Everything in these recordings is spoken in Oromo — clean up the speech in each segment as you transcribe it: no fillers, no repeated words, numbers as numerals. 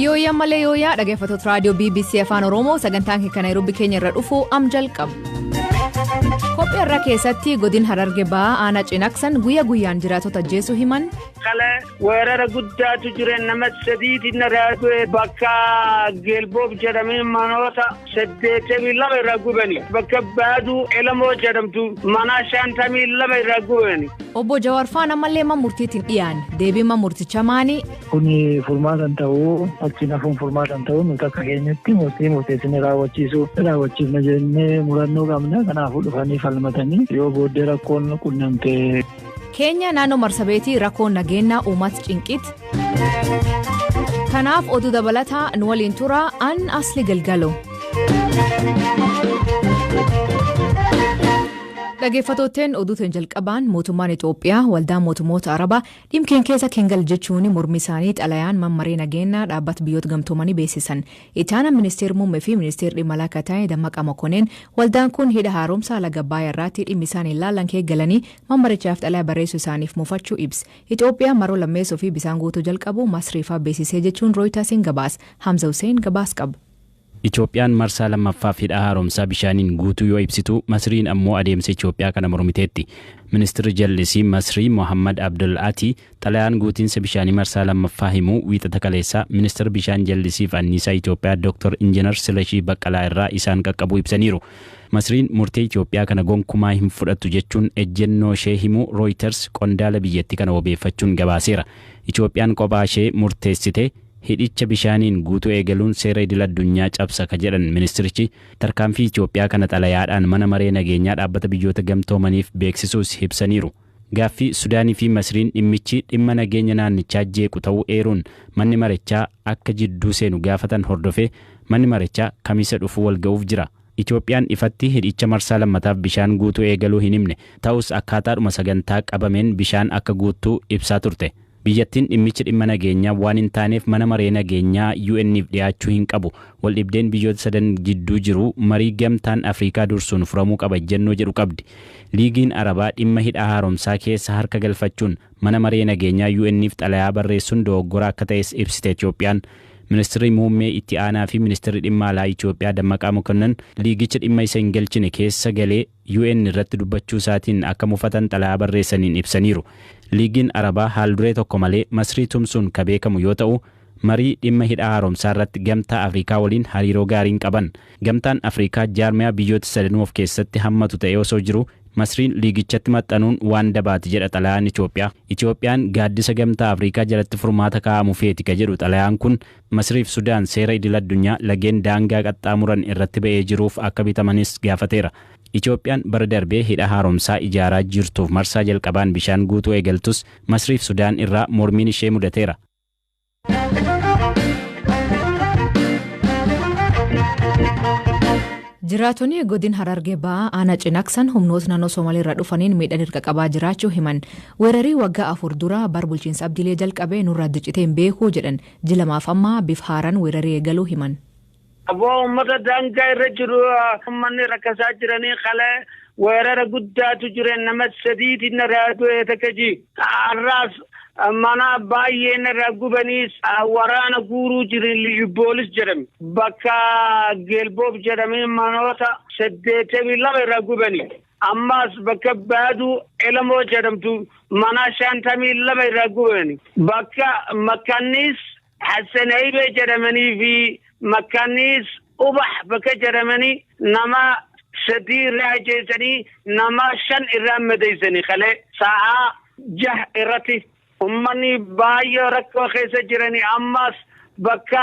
Yooyyaa malee yooyyaa dhaggeeffattoota raadiyoo BBC Afaan Oromoo sagantaan kan Naayiroobii keenya irra dhufu am jalqaba. Qophii irra keessatti godin Hararge ba'aa aanaa Cinaaksan guyyaa guyyaan jiraatota ajjeesuu himan. Kalee weerara guddaatu jira nama sadiitiin irraa bakka Geelboob jedhamee manoota 82 irraa gubani bakka Baaduu Elamoo jedhamtu mana 52 irraa gubani. Obbo Jawaar Faana ammallee mana murtiitiin dhiyaane deebiin mana murtichaa maani. Kuni furmaata ta'uu achiin hafuun furmaata ta'uu nuti akka keenyatti murtii murteessinee raawwachiifna jennee murannoo qabna kanaafuu dhufanii falmatanii yoo booddee rakkoon qunnamte. Keenya naannoo Marsabeetii rakkoon nageenyaa uummata cinqiiti. Kanaaf oduu dabalataa nu waliin tura an asli galgalo. Dhaggeeffattootni oduutiin jalqabaan mootummaan Itoophiyaa waldaa mootummoota Arabaa dhimkeen keessa kengal jechuun mormi isaanii xalayaan mammaree nageenyaa dhaabbata biyyoota gamtoomanii beeksisan. Itti aanaa ministeerri muummee fi ministeerri dhimma alaa ta'e Dammaqaa Mokoneen waldaan kun hidha haaromsa laga Abbayaa irratti dhimmi isaanii ilaalan keeggalanii mammarichaaf xalayaa barreessuu isaaniif muufachuu ibsa. Itoophiyaan maroo lammeessuu fi bisaan guutuu jalqabu Masriifaa beeksisee jechuun Rooyitaasiin gabaasa. Hamza Hussein gabaas qaba. Itoophiyaan marsaa lammaffaaf hidha haaromsaa bishaaniin guutuu yoo ibsitu Masriin ammoo adeemsa Itoophiyaa kana mormiteetti. Ministeerri jallisii Masrii Mohammad Abdul Ati xalayaan guutiinsa bishaanii marsaa lammaffaa himuu wiixata kaleessaa ministeera bishaan jallisiif anniisaa Itoophiyaa Dr. Injinar Silashii Baqqalaa irraa isaan qaqqabuu ibsaniiru. Masriin murtee Itoophiyaa kana gonkumaa hin fudhattu jechuun ejjennoo ishee himuu Reuters qondaala biyyattii kana wabeeffachuun gabaaseera. Itoophiyaan kophaa ishee murteessite hidhicha bishaaniin guutuu eegaluun seera idil addunyaa cabsa ka jedhan ministirichi tarkaanfii Itoophiyaa kana xalayaadhaan mana maree nageenyaa dhaabbata biyyoota gamtoomaniif beeksisuus ibsaniiru. Gaaffii Sudaanii fi Masriin dhimmichi dhimma nageenya naannichaa jeequ ta'uu eeruun manni marichaa akka jidduu seenu gaafatan hordofee manni marichaa kamisa dhufuu wal ga'uuf jira. Itoophiyaan ifatti hidhicha marsaa lammataaf bishaan guutuu eegaluu hin himne ta'us akkaataadhuma sagantaa qabameen bishaan akka guutuu ibsaa turte. Biyyattiin dhimmichi dhimma nageenyaa waan hin taaneef mana maree nageenyaa UN'if dhiyaachuu hin qabu. Waldhibdeen biyyoota sadan jidduu jiru marii gamtaan Afrikaa dursuun furamuu qaba ejjennoo jedhu qabdi. Liigiin Arabaa dhimma hidha haaromsaa keessa harka galfachuun mana maree nageenyaa UN'if xalayaa barreessuun dogoggora akka ta'es ibsite Itoophiyaan. Ministeerri muummee itti aanaa fi ministeerri dhimma alaa Itoophiyaa Dammaqaa Mokonnon liigicha dhimma isa hin galchine keessa galee UN irratti dubbachuu isaatiin akka mufatan xalayaa barreessaniin ibsaniiru. Liigiin Arabaa haal duree tokko malee Masrii tumsuun ka beekamu yoo ta'u marii dhimma hidha haaromsaa irratti gamtaa Afrikaa waliin hariiroo gaariin qaban. Gamtaan Afrikaa jaarmiyaa biyyoota sadanuu of keessatti hammatu ta'ee osoo jiru Masriin liigichatti maxxanuun waan dabaati jedha xalayaan Itoophiyaa. Itoophiyaan gaaddisa gamtaa Afrikaa jalatti furmaata kaa'amu feeti ka jedhu xalayaan kun Masriif Sudaan seera idil addunyaa lageen daangaa qaxxaamuran irratti ba'ee jiruuf akka bitamanis gaafateera. Itoophiyaan bara darbee hidha haaromsaa ijaaraa jirtuuf marsaa jalqabaan bishaan guutuu eegaltus Masriif Sudaan irraa mormiin ishee mudateera. Jiraatonni godin Hararge ba'aa aanaa Cinaaksan humnoota naannoo Somaalee irraa dhufaniin miidhaan erga qabaa jiraachuu himan. Weerarii waggaa 4 dura bar bulchiinsa Abdiilee jalqabee nurraa diccitee hin beekuu jedhan. Jilamaaf ammaa bifa haaraan weerarii eegaluu himan. Aboo uummata daangaa irra jiru uummanni rakkasaa jiranii kalee weerara guddaatu jira nama sadiitiin irraa du'e takka ji. Har'aas mana baay'een irraa gubanii waraana guuruu jiran liyyu boolis jedhame. Bakka Geelboob jedhamee manoota 82 irraa gubanii. Ammas bakka Baaduu Elamoo jedhamtu mana 52 irraa gubanii. Bakka Makkaannis Hassan Aibee jedhamanii fi Makkaannis Ubax bakka jedhamanii nama 3 irraa ajjeesanii nama 5 irraa madeessanii kalee sa'aa 6 irratti uummanni baay'ee rakkoo keessa jiranii ammas bakka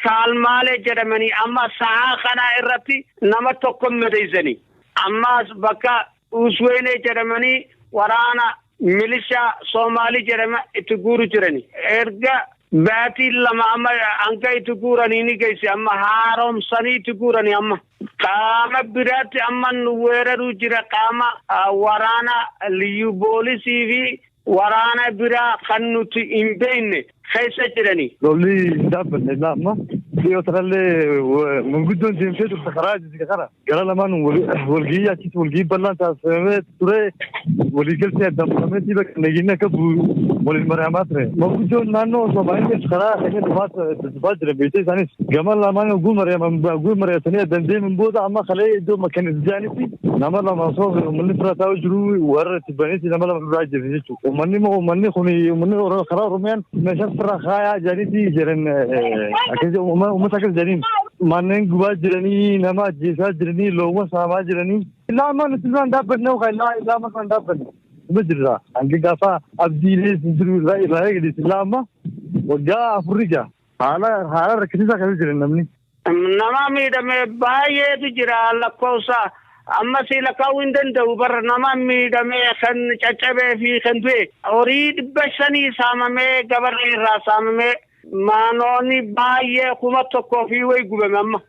Kaalmaalee jedhamanii amma sa'aa kana irratti nama tokko madeessanii ammas bakka Usweenee jedhamanii waraana milishaa Soomaalii jedhama itti guuru jiranii. Erga baatii 2 amma hanga itti guuranii ni geesse amma haaromsanii itti guuranii amma. Qaama biraatti amma nu weeraruu jira qaama waraana liyyu boolisii fi waraana biraa kan nuti hin beekne keessa jiranii. Lolli hin dhaabbanne amma Dhiyoo tanallee manguddoon deemtee turte karaa jijjiga kana gara lamaan walgahii achitti walgahii bal'aan taasifamee ture, waliigaltee addaan murameetii bakka nageenyi akka bu'u waliin mari'amaa ture. Manguddoon naannoo osoo baay'inni karaa keenya dhufaa jira beektee isaanis gama lamaan oguu mari'aman oguu mari'atanii addaan deeman booda amma kalee iddoo makkanis jaanitti nama lama osoo uummanni bira taa'u jiru warra itti baneeti nama lama duraa ajjeese jechuudha. Uummanni immoo uummanni kun uummanni karaa Oromiyaan meeshaa sirraa kaayaa jedhaniiti jedhan, akkasii uummata akkas jedhaniin manneen gubaa jiranii, nama ajjeesaa jiranii, loowwan saamaa jiranii. Illaa amma nuti duraan dhaabbanne yookaan illaa amma duraan dhaabbanne. Kuma jirra. Hanga gaafa abdiilee jiru irraa irraa eegalees illaa amma waggaa afurri jaa. Haala haala rakkisiisaa keessa jira namni. Nama miidhame baay'eetu jira, lakkoofsa amma si lakkaa'uu hin danda'u bara. Nama miidhame kan caccabee fi kan du'e, horii 500 saamamee, gabarree irraa saamamee, maanoonni baay'ee 1000 fi wayi gubame amma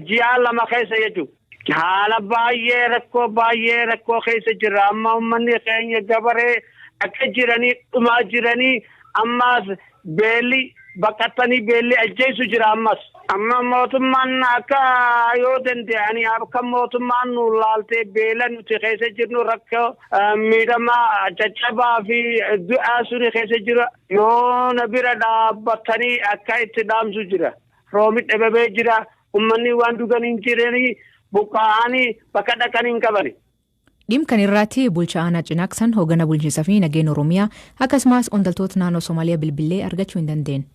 ji'a 2 keessa jechuudha. Haala baay'ee rakkoo, baay'ee rakkoo keessa jira amma. Uummanni keenya gabaree akka jiranii dhumaa jiranii, ammas beelli baqatanii beelli ajjeesu jira ammas. Amma mootummaan akka yoo danda'anii akka mootummaan nu laaltee beela nuti keessa jirnu, rakkoo miidhamaa caccabaa fi du'aa suni keessa jira yoo na bira dhaabbatanii akka itti dhaamsu jira. Roomi dhabamee jira. Uummanni waan dhugan hin jiranii, buqqa'anii bakka dhaqan hin qabani. Dhimma kan irratti bulchaa aanaa Cinaaqsan, hoogganaa bulchiinsaa fi nageenya Oromiyaa akkasumas qondaaltota naannoo Somaaliyaa bilbilee argachuu hin dandeenye.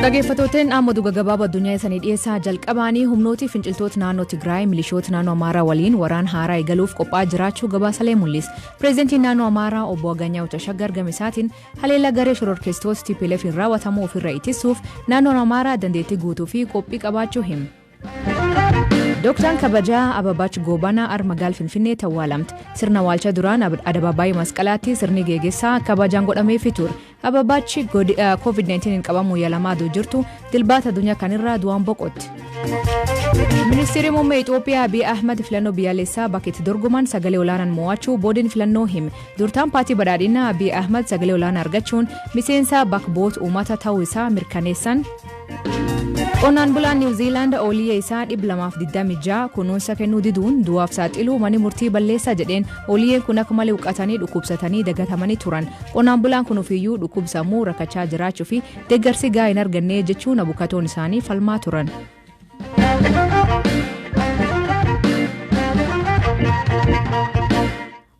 Dhaggeeffattooteen, amma oduu gaggabaaboo addunyaa isanii dhiyeessaa. Jalqabaanii humnooti finciltoota naannoo Tigraay milishoota naannoo Amaaraa waliin waraan haaraa eegaluuf qophaa'aa jiraachuu gabaasalee mul'isa. Pireezidantiin naannoo Amaaraa obbo Aganyaw Tashaggar gama isaatiin haleellaa garee shororkeessitoota TPLF hin raawwatamu ofirra ittisuuf naannoon Amaaraa dandeettii guutuu fi qophii qabaachuu hima. Dooktaraan kabajaa Ababaach Goobanaa magaala Finfinnee awwaalamte. Sirna awwaalcha duraan Adabaabaayii Masqalaatti sirni geggeessaa kabajaan godhameefii ture. Ababaach COVID-19 hin qabamuu yaalamaa jirtu Dilbaata addunyaa kanirraa du'aan boqotti. Ministeerri muummee Itoophiyaa Abiy Ahmad filannoo biyyaalessaa bakka itti dorgoman sagalee olaanaan mo'achuu boodiin filannoo hime. Durtaan paartii badhaadhinaa Abiy Ahmad sagalee olaanaa argachuun miseensa bakka bu'oota uummata ta'uu isaa mirkaneessan. Qonnaan bulaan Niw Ziilaand ooliyyee isaa 226 kunuunsa kennuu diduun du'aaf saaxiluu manni murtii balleessaa jedheen. Ooliyyeen kun akka malee huqqatanii, dhukkubsatanii dagatamanii turan. Qonnaan bulaan kun ofiiyyuu dhukkubsamuu rakkachaa jiraachuu fi deeggarsi gahaa hin arganne jechuun abukatoon isaanii falmaa turan.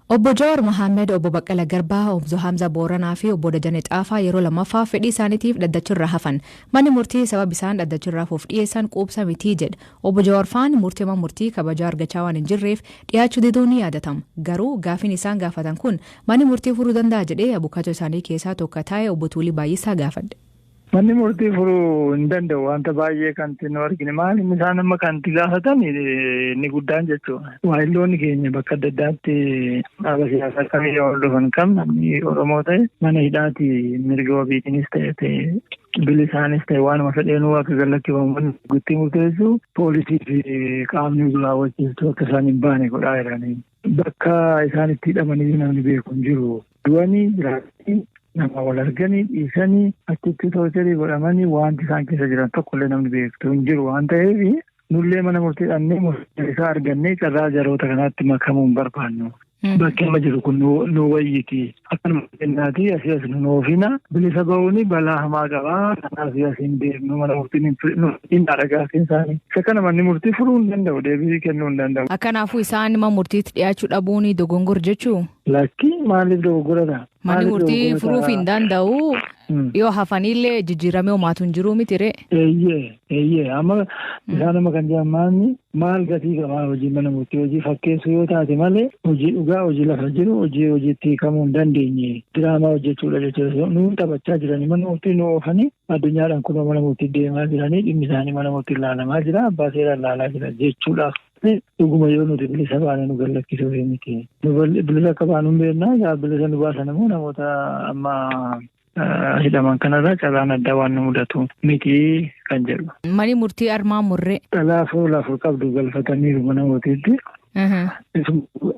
Obbo Jawaar Mohaammed, Obbo Baqqala Garbaa, Obbo Hamza Booranaa fi Obbo Dajanee Xaafaa yeroo lammaffaa fedhii isaaniitiif dhaddachirra hafan. Manni murtii sababa isaan dhaddachirra hafuuf dhiyeessan quubsa mitii jedha. Obbo Jawaar faan murtii mana murtii kabajaa argachaa waan hin jirreef dhiyaachuu diduun ni yaadatama. Garuu gaafiin isaan gaafatan kun manni murtii furuu danda'a jedhee abukatoo isaanii keessaa tokko taa'e Obbo Tuulii Baay'isaa gaafadhe. Manni murtii furuu hin danda'u, wanta baay'ee kan nu argine maal inni isaan amma kan itti gaafatan inni guddaan jechuudha. Waayilloonni keenya bakka adda addaatti dhaaba siyaasaa kamiyyuu hordofan kam namni Oromoo ta'e mana hidhaati mirga wabiitiinis ta'e bilisaanis ta'e waanuma fedheenuu akka gallakkifamu gutti murteessu, poolisii fi qaamni raawwachiiftu akka isaan hin baane godhaa jiranii. Bakka isaan itti hidhamanii namni beeku hin jiru. Du'anii jiraatanii nama wal arganii dhiisanii achitti torture godhamanii wanti isaan keessa jiran tokkollee namni beektu hin jiru waan ta'eef, nullee mana murtii dhannee murtii isaa argannee carraa jaroota kanaatti makamuu hin barbaannu. Bakki amma jiru kun nu wayyiti. Akkanuma kennaati asii as nu oofina. Bilisa ba'uun balaa hamaa qabaa. Kanaaf asii hin deemnu, mana murtiin hin dhagaatiin isaanii. Isa kana manni murtii furuu hin danda'u. Deebii kennuu hin danda'u. Kanaafuu isaan mana murtiitti dhiyaachuu dhabuun dogongor jechuu? Lakki, maaliif dogoggora ta'a? Manni murtii furuuf hin danda'u. Yoo hafanillee jijjiiramee homaatu hin jiru miti ree? Eeyyee, amma isaan amma kan jedhan maanni maal gatii qabaa hojii mana murtii hojii fakkeessuu yoo taate malee hojii dhugaa, hojii lafa jiru, hojii hojiitti hiikamuu hin dandeenye diraamaa hojjechuudha jechuudha. Nuun taphachaa jiranii, mana murtii nu oofanii, addunyaadhaan kunoo mana murtii deemaa jiranii, dhimmi isaanii mana murtii ilaalamaa jira, abbaa seeraan ilaalaa jira jechuudhaaf. Dhuguma yoo nuti bilisa baane nu gallakkisuu miti. Nu bilisa akka baanu hin beeknaa, bilisa nu baasan immoo namoota amma hidhaman kanarraa carraan addaa waan nu mudatu miti kan jedhu. Manni murtii armaan murree. Dhalaa fuula afur qabdu galfataniiru mana murtiitti.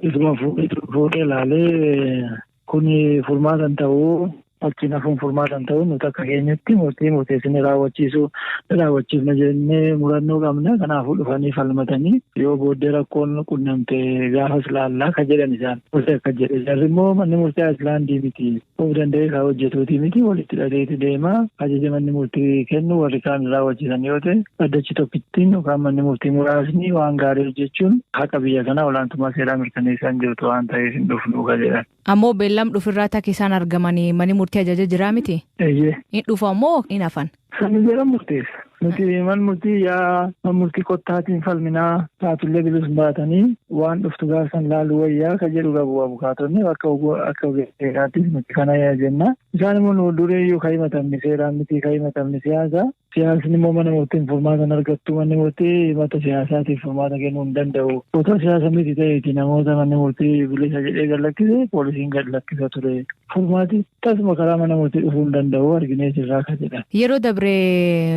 Isuma fuudhee ilaalee kun furmaata hin ta'uu. Achiin hafuun furmaata hin ta'u nuti akka keenyatti murtii murteessinee raawwachiisuu raawwachiifna jennee murannoo qabna. Kanaafuu dhufanii falmatanii yoo booddee rakkoon qunnamte gaafas laallaa ka jedhan isaan murtee akka jedhe. Jarri immoo manni murtii Ayislaandii miti. Of danda'ee kan hojjetuuti miti walitti hidhateeti deema. Ajaja manni murtii kennu warri kaan raawwachiisan yoo ta'e addachi tokkittiin yookaan manni murtii muraasni waan gaarii hojjechuun haqa biyya kanaa olaantummaa seeraa mirkaneessaa hin jirtu waan ta'eef hin dhufnu ka jedhan. Ammoo beellam dhufirraa takka isaan argamanii manni murtii ajaja jiraa miti? Eeyyee. Hin dhufu ammoo hin hafan. Sani jala murteessa. Nuti man murtii yaa man murtii kottaatiin falminaa taatullee bilisa baatanii waan dhuftu gaafsan laaluu wayyaa ka jedhu qabu abukaatonni akka akka ogeessaatti nuti kana jenna. Isaan immoo nu dureeyyuu ka himatamni seeraan miti ka himatamni siyaasa. Siyaasni immoo mana murtiin furmaata hin argattu. Manni murtii himata siyaasaatiif furmaata kennuu hin danda'u. Otoo siyaasa miti ta'eeti namoota manni murtii bilisa jedhee gad lakkise poolisiin gad lakkisa ture. Furmaati tasuma karaa mana murtii dhufuu hin danda'u arginee jirraa ka jedhan. Yeroo dabre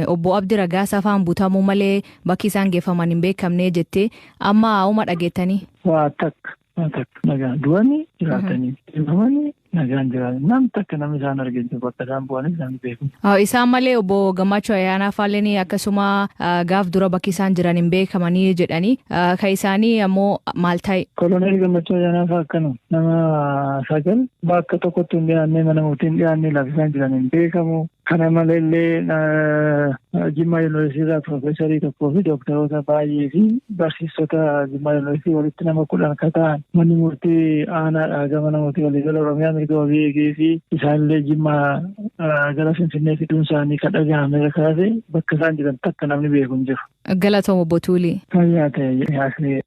obbo Abdi Ragaasaa faan butamuu malee bakki isaan geeffaman hin beekamne jettee amma hauma dhageettanii. Waa takka waa takka nagaan du'anii jiraatanii deemamanii nagaan jiraatan nam takka namni isaan arginu bakka isaan bu'anis namni beeku. Isaan malee obbo Gammachuu Ayyaanaa faalleen akkasuma gaaf dura bakki isaan jiran hin beekamanii jedhanii kan isaanii ammoo maal ta'e? Koloneel Gammachuu Ayyaanaa fa'aa akkanuma nama 9 bakka tokkotti hin dhiyaanne mana murtii hin dhiyaanne lafa isaan jiran hin beekamu. Kana maleellee Jimmaa Yuunivarsiitii irraa piroofeesarii tokkoo fi dooktaroota baay'ee fi barsiisota Jimmaa Yuunivarsiitii walitti nama 10 kan ta'an manni murtii aanaadhaa gama mana murtii waliigala Oromiyaa mirga wabii eegee fi isaanillee Jimmaa gara Finfinnee fiduun isaanii kan dhagahame irra kaase bakka isaan jiran takka namni beeku hin jiru. Galatoom obbo Tuulii. Fayyaa ta'e haasnee.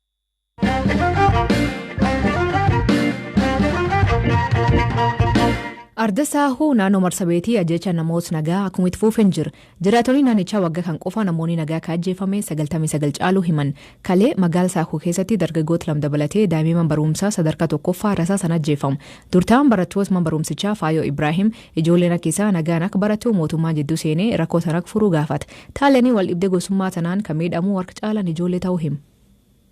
Arda Saahuu naannoo Marsabeetii ajjecha namoota nagaa akkuma itti fufeen jira. Jiraattonni naannichaa waggaa kan qofa namoonni nagaa kan ajjeefame 99 caaluu himan. Kalee magaala Saahuu keessatti dargaggoota lama dabalatee daa'imman barumsaa sadarkaa tokkoffaa rasaasan ajjeefamu. Durtaan barattoota mana barumsichaa Faayoo Ibraahim ijoolleen akka isaa nagaan akka baratu mootummaan jidduu seenee rakkoo sana akka furuu gaafata. Taalanii wal dhibdee gosummaa tanaan kan miidhamu harka caalan ijoollee ta'uu himu.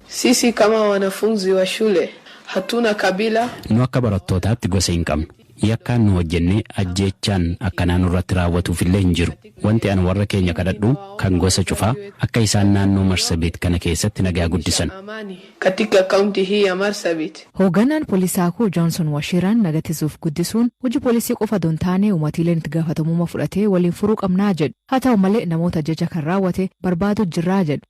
Sisi kama wanafunzi wa shule hatuna kabila. Nu akka barattootaatti gosa hin qabnu. Yakkaan nu hojjennee ajjeechaan akkanaa nurratti raawwatuuf illee hin jiru. Wanti an warra keenya kadhadhu kan gosa cufaa akka isaan naannoo Marsabeet kana keessatti nagaa guddisan. Amani katika kaunti hii ya Marsabit. Hoogganaan poolisii Saakuu Joonson Washiiraan nagatisuuf guddisuun hojii poolisii qofa osoo hin taane uummatiileen itti gaafatamummaa fudhatee waliin furuu qabnaa jedhu. Haa ta'u malee namoota jecha kan raawwate barbaadu jirraa jedhu.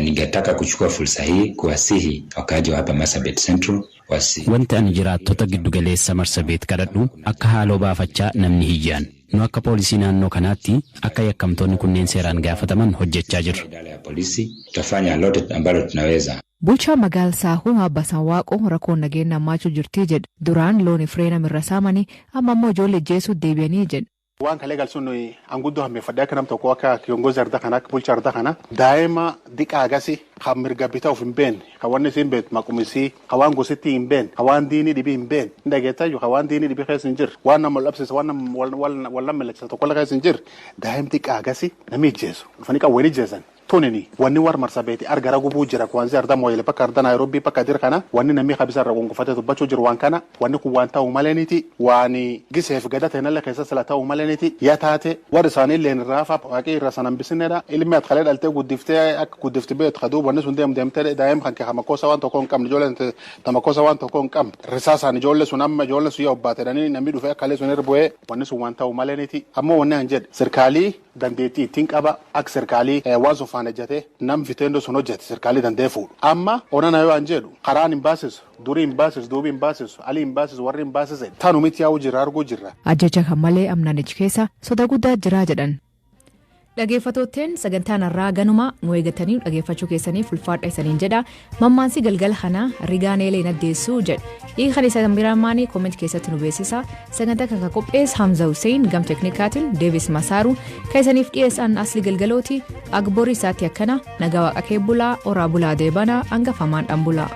Ningetaka kuchukua fursa hii kuwasihi wakaaji wa hapa Marsabit Central wasi Wanti ani jiraattota giddugaleessa Marsabeet kadhadhu akka haaloo baafachaa namni hiyyaan. Nu akka poolisii naannoo kanaatti akka yakkamtoonni kunneen seeraan gaafataman hojjechaa jirra. Idara ya polisi tutafanya lote ambalo tunaweza. Bulchaa magaala Saahuu Abbasaan Waaqoo rakkoon nageenya hammaachuu jirtii jedhu. Duraan loon fireena mirra saamanii amma immoo ijoollee ajjeesuu deebi'anii jedhu. Waan kalee galsuun nuyi anguddoo hammeeffadhee akka nam tokko akka kiongozi arda kana akka bulcha arda kana daa'ima diqaa agasi kan mirga bitaa of hin beekne kan wanni isiin beektu maqumisii kan waan gositti hin beekne kan waan diinii dhibii hin beekne hin dhageettayyu kan waan diinii dhibii keessa hin jirre waan nama wal dhabsiisa waan nama wal nama miliqsa tokko keessa hin jirre daa'im diqaa agasi namni ijjeessu dhufanii qawween ijjeessan. Tunini wanni war Marsabeeti argara gubuu jira kuanzia arda Moyale bakka arda Nairobi bakka dir kana wanni namni kabisa irra gongofatee dubbachuu jiru waan kana wanni kun waan ta'u maleeniti waan giseef gada ta'inallee keessa sila ta'u maleeniti yaa taate warri isaanii illeen raafa waaqii irra sanan bisinedha ilmi ati kalee dhaltee guddiftee akka guddifti beektu kaduu wanni sun deem deemtee daa'im kan kee makosa waan tokko hin qabne ijoolleen tamakosa waan tokko hin qabne risaasaan ijoollee sun amma ijoollee sun yaa obbaatedhanii namni dhufee akka kalee sun irra bu'ee wanni sun waan ta'u maleeniti ammoo wanni an jedhe sirkaalii dandeettii ittiin qaba akka sirkaalii waan sun faana ejjatee nam vitendo sun hojjete sirkaalii danda'ee fuudhu. Amma onana yoo an jedhu karaan hin baasisu durii hin baasisu duubii hin baasisu alii hin baasisu warri hin baasise tanu miti yaa'u jirra arguu jirra. Ajjecha kan malee amnaanichi keessa soda guddaa jiraa jedhan. Dhageeffattootteen sagantaan har'aa ganuma nu eeggatanii dhageeffachuu keessaniif ulfaadha isaniin jedha. Mammaansi galgala kana rigaan eelee naddeessuu jedha. Hiikan isa biraamaanii comment keessatti nu beeksisa. Sagantaa kan qopheesse Hamza Hussein gam teknikaatiin Deevis Masaaru kan isaniif dhiyeessan asli galgalooti Agborii isaatti akkana nagaa waaqa kee bulaa oraa bulaa deebanaa hangafamaan dhan bulaa.